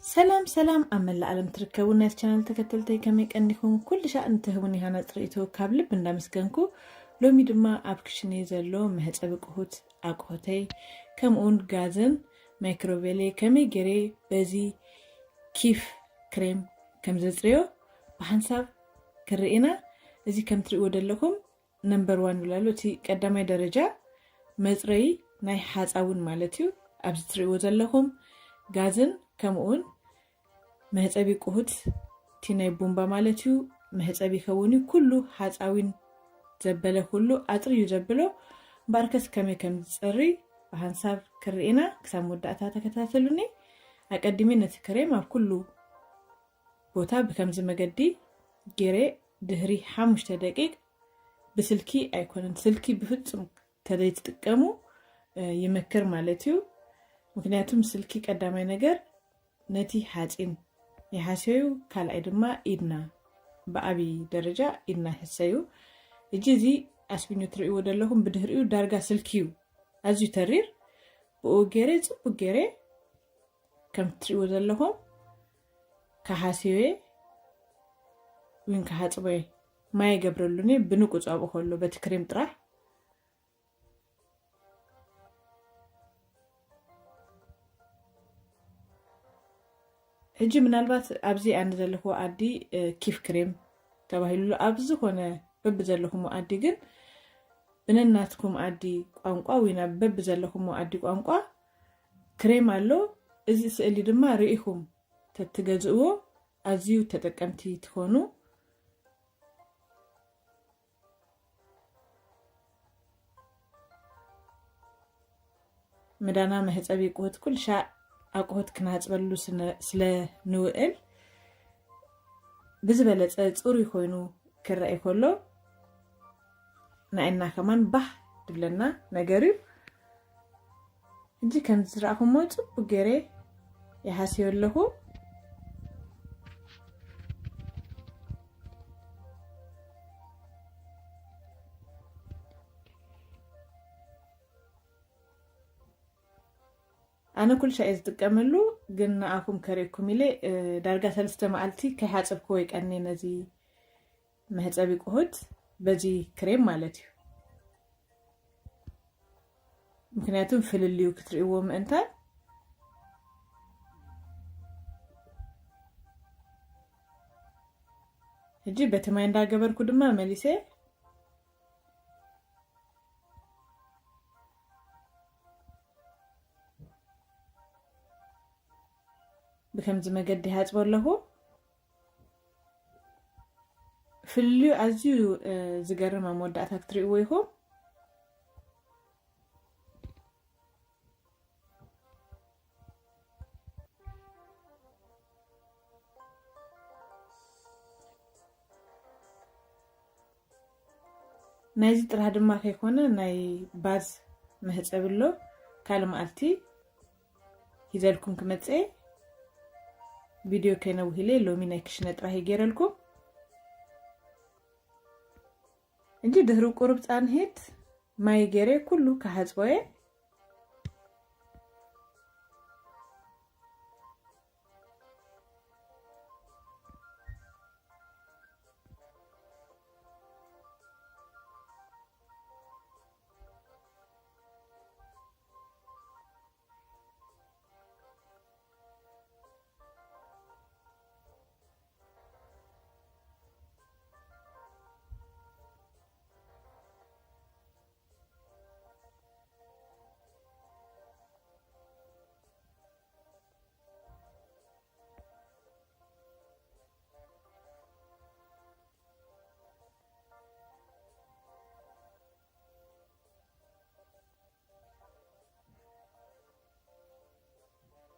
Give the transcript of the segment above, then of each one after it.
ሰላም ሰላም፣ ኣብ መላእ ዓለም ትርከቡ ናይ ቻናል ተከተልተይ ከመይ ቀኒኹም? ኩሉ ሻዕ ንትህቡኒ ሃናፂ ርእይቶ ካብ ልቢ እንዳመስገንኩ፣ ሎሚ ድማ ኣብ ክሽነይ ዘሎ መሕፀቢ ቅሁት ኣቅሆተይ፣ ከምኡውን ጋዝን ማይክሮቬለ ከመይ ገይረ በዚ ኪፍ ክሬም ከም ዘፅርዮ ብሓንሳብ ክርኢና። እዚ ከም ትርእይዎ ዘለኹም ነምበር ዋን ይብላሉ። እቲ ቀዳማይ ደረጃ መፅረይ ናይ ሓፃውን ማለት እዩ። ኣብዚ ትርእይዎ ዘለኹም ጋዝን ከምኡውን መሕፀቢ ቅሁት እቲ ናይ ቡምባ ማለት እዩ። መሕፀቢ ይኸውን እዩ። ኩሉ ሓፃዊን ዘበለ ኩሉ ኣፅርዩ ዘብሎ። እምበኣርከስ ከመይ ከም ዝፀሪ ብሓንሳብ ክርኢና ክሳብ መወዳእታ ተከታተሉኒ። ኣቀዲሜ ነቲ ክሬም ኣብ ኩሉ ቦታ ብከምዚ መገዲ ገይረ ድህሪ ሓሙሽተ ደቂቅ ብስልኪ ኣይኮነን፣ ስልኪ ብፍጹም ተዘይትጥቀሙ፣ እ፣ ይመክር ማለት እዩ። ምክንያቱም ስልኪ ቀዳማይ ነገር ነቲ ሓጺን ይሓስዮ እዩ፣ ካልኣይ ድማ ኢድና ብዓቢ ደረጃ ኢድና ይሕሰ እዩ። እጂ እዚ ኣስቢኙ ትርእይዎ ዘለኹም ብድህሪኡ ዳርጋ ስልኪ እዩ ኣዝዩ ተሪር። ብኡ ገይረ ጽቡቅ ገይረ ከም ትርእይዎ ዘለኹም ክሓስዮ እየ፣ ዊን ክሓጽቦ እየ። ማይ ይገብረሉን እየ፣ ብንቁጽ ኣብኡ ከሎ በቲ ክሬም ጥራሕ። ሕጂ ምናልባት ኣብዚ ኣነ ዘለኽዎ ዓዲ፣ እ፣ ኪፍ ክሬም ተባሂሉ ኣሎ። ኣብ ዝኾነ በብዘለኹምዎ ዓዲ ግን ብነናትኩም ዓዲ ቋንቋ ወይ ናብ በብዘለኹምዎ ዓዲ ቋንቋ ክሬም ኣሎ። እዚ ስእሊ ድማ ርኢኹም ተትገዝእዎ ኣዝዩ ተጠቀምቲ ትኾኑ። ምዳና መሕጸቢ ቅሁት ኩሉ ሻዕ ኣቅሁት ክነሕጽበሉ ስነ-፣ ስለ ንውዕል ብዝበለጸ ጽሩይ ኮይኑ ክረኣይ ከሎ ንዓይና ከማን ባህ ድብለና ነገር እዩ። ሕጂ ከም ዝረኣኹሞ ጽቡቅ ገይረ ይሓስዮ ኣለኹ። ኣነ ኩሉ ሻዕ እየ ዝጥቀመሉ፣ ግን ንኣኹም ከርእየኩም ኢለ፣ እ፣ ዳርጋ ሰለስተ መዓልቲ ከይሓጸብክዎ ይቀኒ ነዚ መሕጸቢ ቅሁት በዚ ክሬም ማለት እዩ። ምክንያቱ ፍልልዩ ክትርእይዎ ምእንታን። ሕጂ በቲ ማይ እንዳገበርኩ ድማ መሊሰ ብከምዚ መገዲ ይሓጽቦ ኣለኹ። ፍልልዩ ኣዝዩ፣ እ፣ ዝገርም ኣብ መወዳእታ ክትርእይዎ ኢኹም። ናይዚ ጥራሕ ድማ ከይኮነ ናይ ባዝ መሕጸቢ ኣሎ። ካልእ መዓልቲ ሂዘልኩም ክመጽእ ቪድዮ ከይነውህ ኢለ ሎሚ ናይ ክሽነ ጥራሕ እየ ገይረልኩም። እንጂ ድሕሪ ቁሩብ ጻንሒት ማይ ገይረ ኩሉ ክሓጽቦ እየ።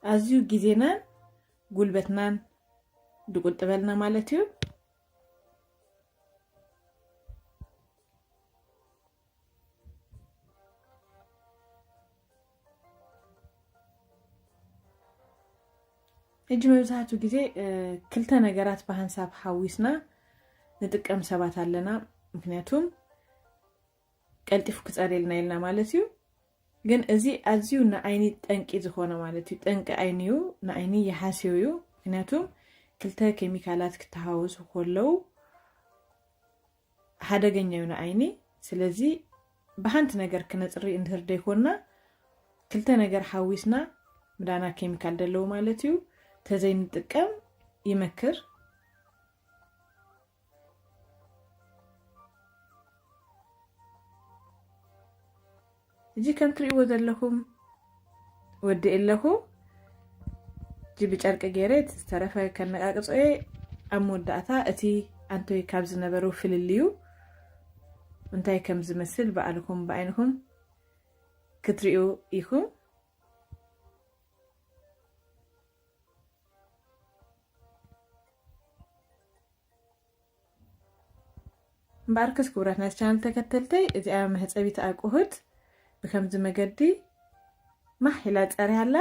ኣዝዩ ግዜናን ጉልበትናን ዝቁጥበልና ማለት እዩ። ሕጂ መብዛሕትኡ ግዜ፣ እ፣ ክልተ ነገራት ብሃንሳብ ሓዊስና ንጥቀም ሰባት ኣለና። ምክንያቱም ቀልጢፉ ክጸርየልና ኢልና ማለት እዩ። ግን እዚ ኣዝዩ ንዓይኒ ጠንቂ ዝኾነ ማለት እዩ። ጠንቂ ዓይኒ እዩ፣ ንዓይኒ ይሃስዮ እዩ። ምክንያቱ ክልተ ኬሚካላት ክተሃወሱ ከለዉ ሓደገኛ እዩ ንዓይኒ። ስለዚ ብሓንቲ ነገር ክነፅሪ እንድህር ደይኮንና ክልተ ነገር ሓዊስና ምዳና ኬሚካል ደለዉ ማለት እዩ። ተዘይንጥቀም ይመክር። እዚ ከም ትርእይዎ ዘለኹም ወዲ ኣለኹ። እዚ ብጨርቂ ገይረ እቲ ዝተረፈ ከነቃቅጾ እየ። ኣብ መወዳእታ እቲ ኣንቶይ ካብ ዝነበሩ ፍልልዩ እንታይ ከም ዝመስል ባዕልኹም ብዓይንኹም ክትርእዩ ኢኹም። እምበኣርከስ ክቡራት ናይ ቻነል ተከተልተይ፣ እዚኣ መሕፀቢት ኣቁሁት ብከምዚ መገዲ ማሕ ኢላ ፀሪያ ኣላ።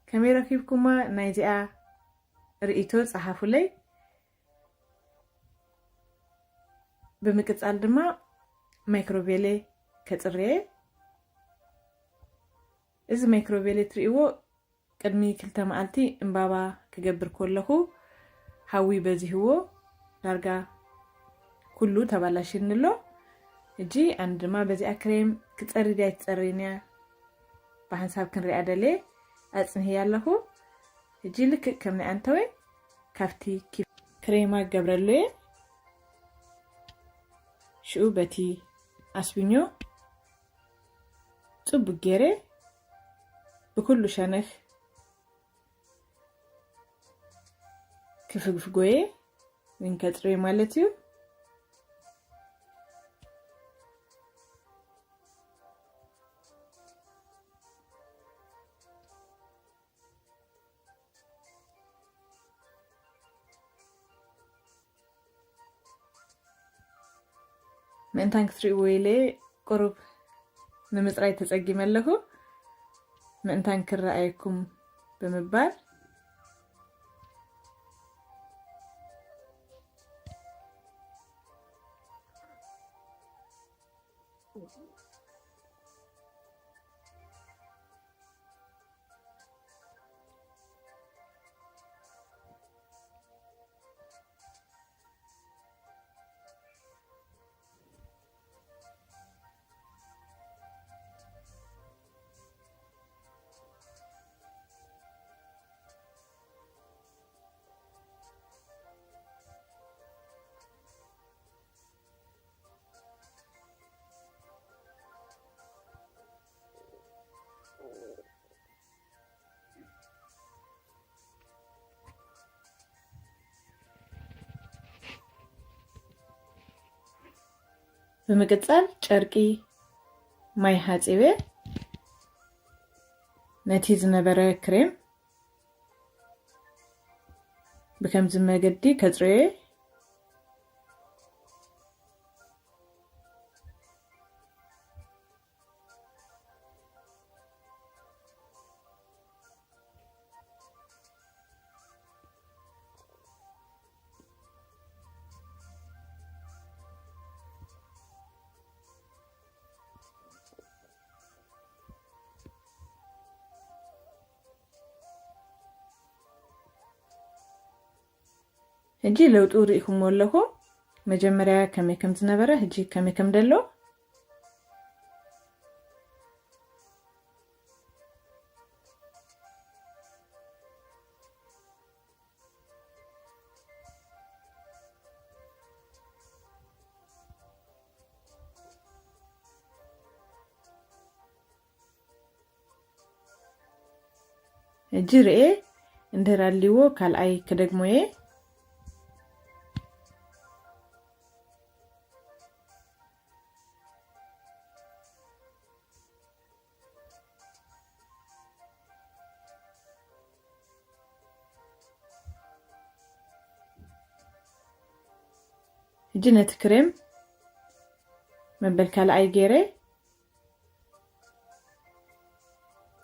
ከመይ ረኪብኩማ? ናይዚኣ ርእይቶ ጸሓፉለይ። ብምቅጻል ድማ ማይክሮቬሌ ከጽርየ። እዚ ማይክሮቬሌ ትርእይዎ ቅድሚ ክልተ መዓልቲ እምባባ ክገብር ከለኹ ሓዊ በዚህዎ ዳርጋ ኩሉ ተባላሽኒ ኣሎ። ሕጂ ኣነ ድማ በዚኣ ክሬም ክጸሪ ድያ ኣይትጸሪን እያ ብሓንሳብ ክንሪኣ ደልየ ኣጽንህያ ኣለኹ። ሕጂ ልክእ ከም ናይ ኣንተወይ ካብቲ ኪ-፣ ክሬማ ክገብረሉ እየ። ሽኡ በቲ ኣስብኞ ጽቡቅ ገይረ ብኩሉ ሸነኽ ክፍግፍጎየ ወይ ከጽርዮ ማለት እዩ። ምእንታን ክትርእይዎ ኢለ ቁሩብ ንምጽራይ ተጸጊመ ኣለኹ። ምእንታን ክረኣየኩም ብምባል ብምቅጻል ጨርቂ ማይ ሓጺበ ነቲ ዝነበረ ክሬም ብከምዚ መገዲ ከጽርዮ እየ። ሕጂ ለውጡ ርኢኹምዎ ኣለኹም። መጀመርያ ከመይ ከም ዝነበረ፣ ሕጂ ከመይ ከም ደሎ። ሕጂ ርኤ፣ እንድህር ኣልዎ ካልኣይ ክደግሞ እየ። ሕጂ ነቲ ክሬም መበል ካልኣይ ገይረ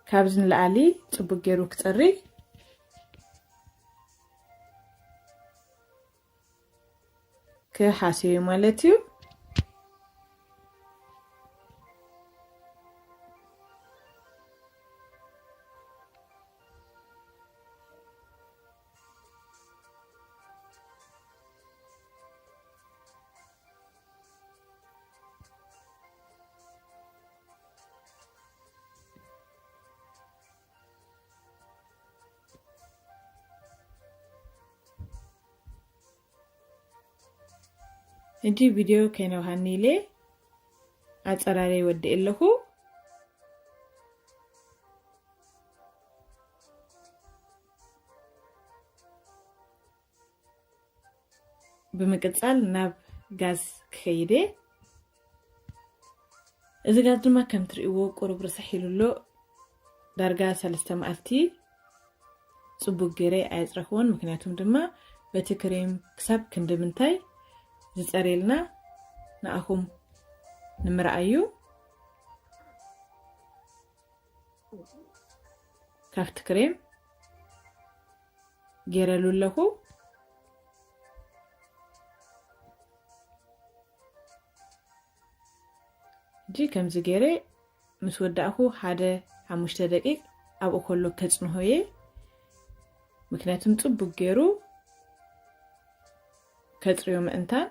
ካብዚ ንላዕሊ ጽቡቅ ገይሩ ክጸሪ ክሓስዮ ማለት እዩ። ሕጂ ቪድዮ ከይነብሃኒ ኢለ ኣጸራርየ ወዲኤ ኣለኹ። ብምቅጻል ናብ ጋዝ ክኸይድ እየ። እዚ ጋዝ ድማ ከም ትርእይዎ ቁሩብ ርስሕ ኢሉ ኣሎ። ዳርጋ ሰለስተ መዓልቲ ጽቡቅ ገይረ ኣየጽረኽዎን፣ ምክንያቱም ድማ በቲ ክሬም ክሳብ ክንዲ ምንታይ ዝጸርየልና ንኣኹም ንምርኣዩ ካብቲ ክሬም ገይረሉ ኣለኹ። ሕጂ ከምዚ ገይረ ምስ ወዳእኹ ሓደ ሓሙሽተ ደቂቅ ኣብኡ ከሎ ከጽንሆ እየ። ምክንያቱም ጽቡቅ ገይሩ ከጽርዮ ምእንታን።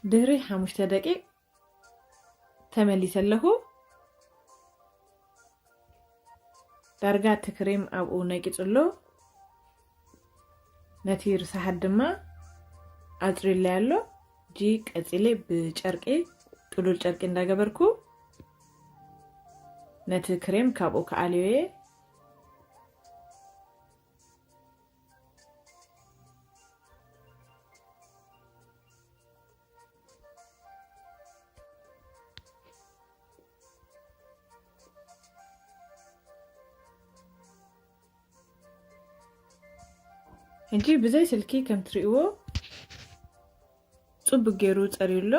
ድሕሪ ሓሙሽተ ደቂቅ ተመሊሰ ኣለኹ። ዳርጋ እቲ ክሬም ኣብኡ ነቂጹ ኣሎ። ነቲ ርስሓት ድማ ኣጽሪለይ ኣሎ። ሕጂ ቀጺለ ብጨርቂ፣ ጥሉል ጨርቂ እንዳገበርኩ ነቲ ክሬም ካብኡ ክኣልዮ እየ። ሕጂ ብዘይ ስልኪ ከም ትርእይዎ ጽቡቅ ገይሩ ጸርዩ ኣሎ።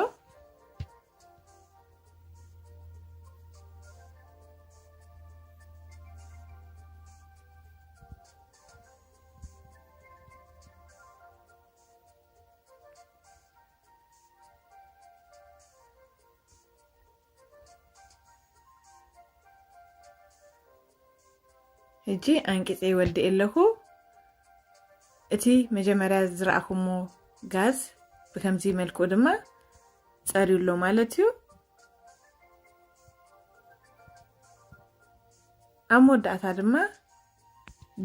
ሕጂ ኣንቂጸ ይወድእ ኣለኹ። እቲ መጀመርያ ዝረኣኹሞ ጋዝ ብከምዚ መልክዑ ድማ ጸርዩ ኣሎ ማለት እዩ። ኣብ መወዳእታ ድማ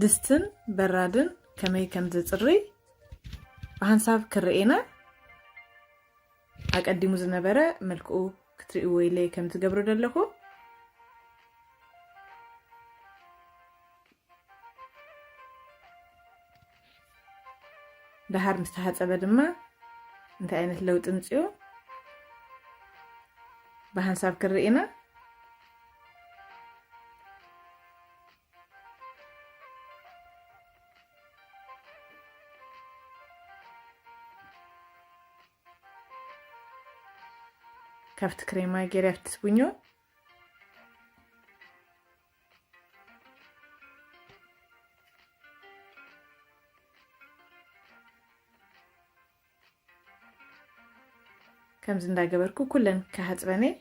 ድስትን በራድን ከመይ ከም ዘጽሪ ብሓንሳብ ክርኤና ኣቀዲሙ ዝነበረ መልክዑ ክትርእይዎ ኢለ ከም ዝገብሮ ዘለኹ። ደሓር ምስ ተሓጸበ ድማ እንታይ ዓይነት ለውጢ ምጽኡ ብሓንሳብ ክርኢና። ካብቲ ክሬማ ገይረ ኣብቲ ስቡኞ ከምዚ እንዳገበርኩ ኩለን ክሓጽበን እየ።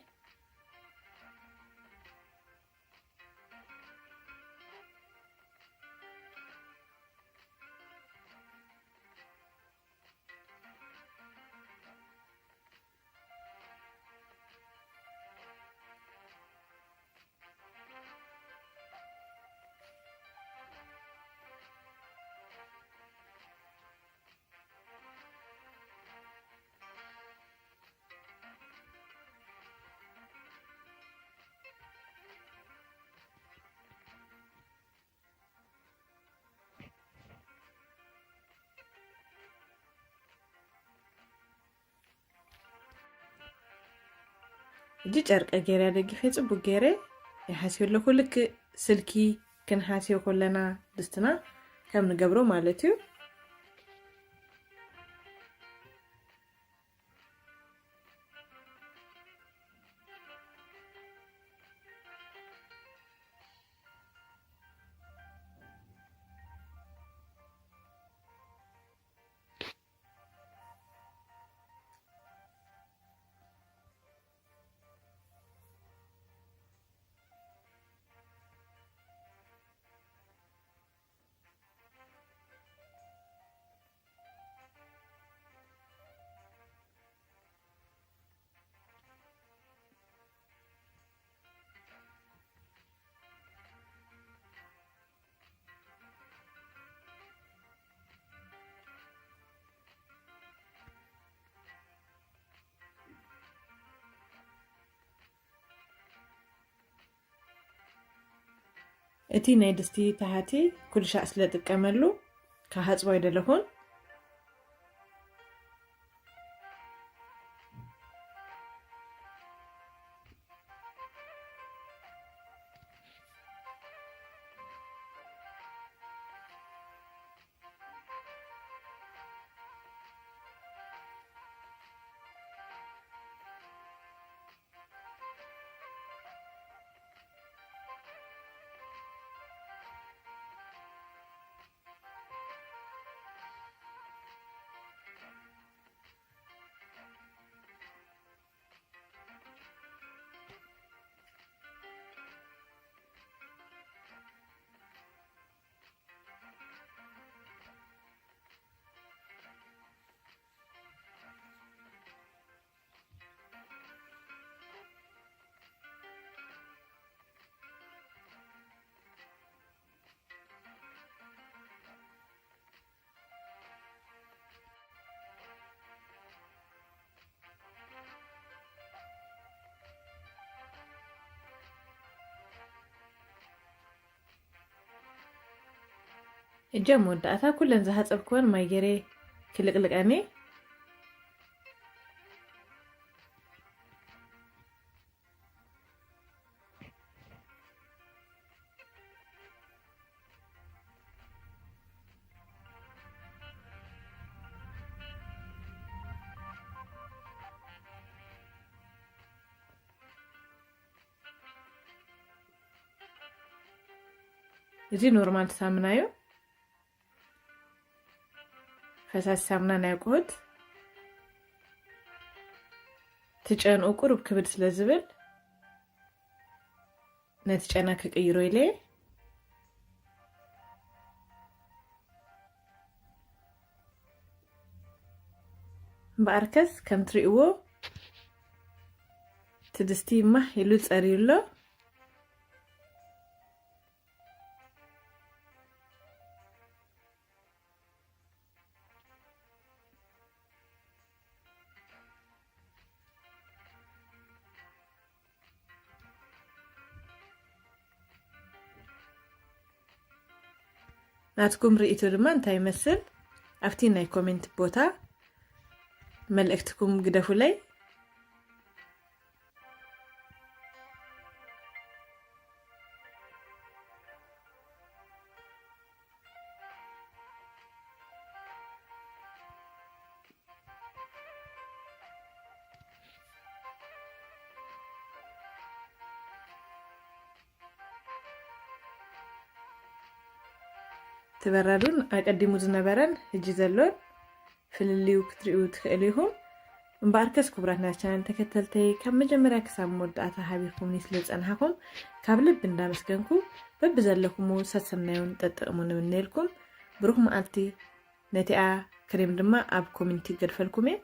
እጂ ጨርቀ ገይረ ደጊኸ ጽቡቅ ገይረ ይሓስዮ ኣለኹ። ልክ ስልኪ ክንሓስዮ ከለና ድስትና ከም ንገብሮ ማለት እዩ። እቲ ናይ ድስቲ ታህቲ ኩልሻዕ ስለ ጥቀመሉ፣ ክሓጽቦ ኣይደለኹን። እጀ መወዳእታ ኩለን ዝሃጸብክወን ማይ ገይረ ክልቅልቀን እየ። እዚ ኖርማል ሳሙና እዩ። ፈሳሲ ሳሙና ናይ ኣቁሑት። እቲ ጨንኡ ቁሩብ ክብድ ስለ ዝብል ነቲ ጨና ክቅይሮ ኢለ እየ። እምበኣርከስ ከም ትርእይዎ እቲ ድስቲ ማህ ኢሉ ጸርዩ ኣሎ። ናትኩም ርእይቶ ድማ እንታይ ይመስል? ኣብቲ ናይ ኮሜንት ቦታ መልእክትኩም ግደፉለይ። እቲ በራዱን ኣቀዲሙ ዝነበረን ሕጂ ዘሎን ፍልልዩ ክትርእዩ ትኽእሉ ኢኹም። እምበኣርከስ ክቡራት ናይ ቻነል ተከተልተይ፣ ካብ መጀመርያ ክሳብ መወዳእታ ሓቢርኩምኒ ስለ ዝጸናሕኩም ካብ ልቢ እንዳመስገንኩ፣ በብዘለኩምዎ ሰሰናዩን ጠጥዕሙን እምነየልኩም። ብሩኽ መዓልቲ። ነቲኣ ክሬም ድማ ኣብ ኮሚኒቲ ገድፈልኩም እየ።